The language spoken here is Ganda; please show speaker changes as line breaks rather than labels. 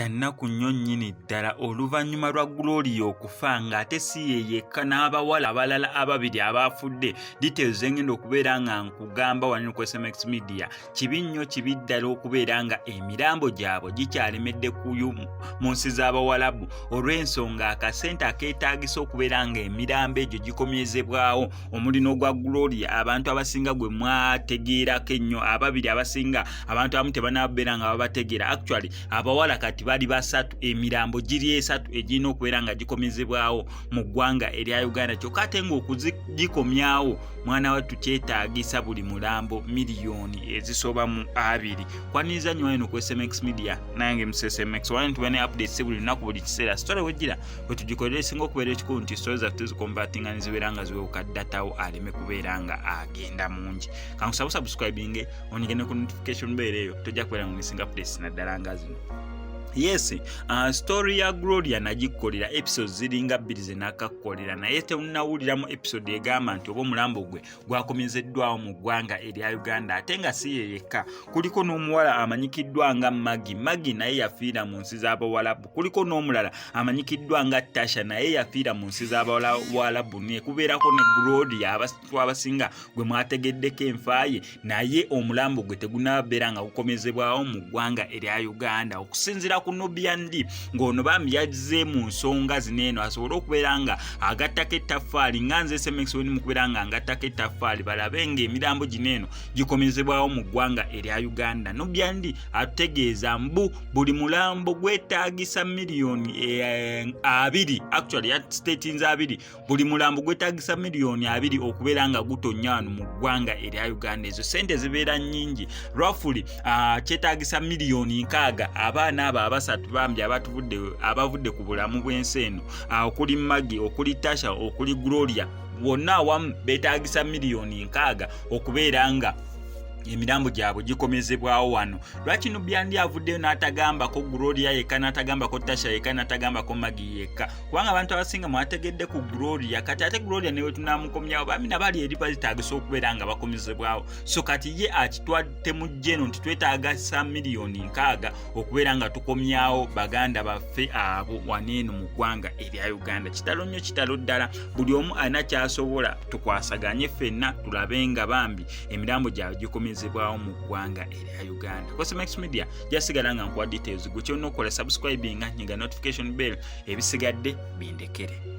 Kya nnaku nnyo nnyini ddala oluvannyuma lwa Gloria okufa ng'ate si ye yekka n'abawala abalala ababiri abaafudde. Details zengenda okubeera nga nkugamba wano ku SMX Media. Kibi nnyo kibi ddala okubeera nga emirambo gyabwe gikyalemedde kuyu mu nsi z'Abawalabu olw'ensonga akasente akeetaagisa okubeera nga emirambo egyo gikomyezebwawo omuli n'ogwa Gloria abantu abasinga gwe mwategeerako ennyo ababiri abasinga abantu abamu tebanabeera nga babategeera. Actually abawala kati bali basatu, emirambo giri esatu egirina okubeera nga gikomezebwawo mu ggwanga erya Uganda, kyokka ate ng'okugikomyawo mwana wattu kyetaagisa buli mulambo miliyoni ezisoba mu abiri. Kwaniriza nnyo wano ku SMX Media, nange MCSMX wano tuba ne updates buli lunaku buli kiseera. Story wejjira wetugikolera esinga okubeera ekikulu nti story zaffe tuziconvertinga ne zibeera nga ziwewuka datawo aleme kubeera nga agenda mungi. Kankusaba subscribing onyige ne ku notification bell eyo, tojja kubeera nga missinga updates naddala nga zino. Yes, story ya Gloria nagikolera episode ziringa bbiri zenakakukolera, naye teunawuliramu episode egamba nti oba omulambo gwe gwakomezeddwawo mu ggwanga erya Uganda. Ate nga si ye yekka, kuliko n'omuwala amanyikiddwa nga Maggie. Maggie naye yafiira mu nsi z'Abawalabu. Kuliko n'omulala amanyikiddwa nga Tasha, naye yafiira mu nsi z'Abawalabu. Ne kubeerako ne Gloria abantu abasinga gwe mwategeddeko enfaaye, naye omulambo gwe tegunabeera nga gukomezebwawo mu ggwanga erya Uganda. Okusinziira ku Nubian D, ng'ono bambi yazze mu nsonga zino eno asobole okubeera nga agattako ettaffaali, nga nze SMX weni mu kubeera nga ngattako ettaffaali balabe ng'emirambo gino eno gikomezebwawo mu ggwanga erya Uganda. Nubian D atutegeeza mbu buli mulambo gwetaagisa miliyoni 20, actually yastatinze 20, buli mulambo gwetaagisa miliyoni 20 okubeera nga gutonnya wano mu ggwanga erya Uganda. Ezo sente zibeera nnyingi, roughly kyetaagisa miliyoni 60 abaana abo abasatu bambi abavudde ku bulamu bw'ensi eno, okuli Maggie, okuli Tasha, okuli Gloria, bonna awamu beetaagisa miliyoni 60 okubeera nga emirambo gyabwe gikomezebwawo wano. Lwaki Nubian Li avuddeyo n'atagambako Gloria yekka, n'atagambako Tasha yekka, n'atagambako Maggie yekka? Kubanga abantu abasinga mwategedde ku Gloria. Kati ate Gloria newe tunamukomyawo, bami nabali eri bazitaagisa okubeera nga bakomezebwawo. So kati ye akitwadde mu jeno nti twetaagasa miliyoni 60 okubeera nga tukomyawo baganda baffe abo waneeno mu ggwanga erya Uganda. Kitalo nnyo, kitalo ddala. Buli omu alina kyasobola, tukwasaganye ffenna tulabe nga bambi emirambo gyabwe gikomezebwawo mu ggwanga erya Uganda. Cosmex Media jasigala nga nkuwa details. Gwe kyolina okukola, subscribinga, nyiga notification bell, ebisigadde bindekere.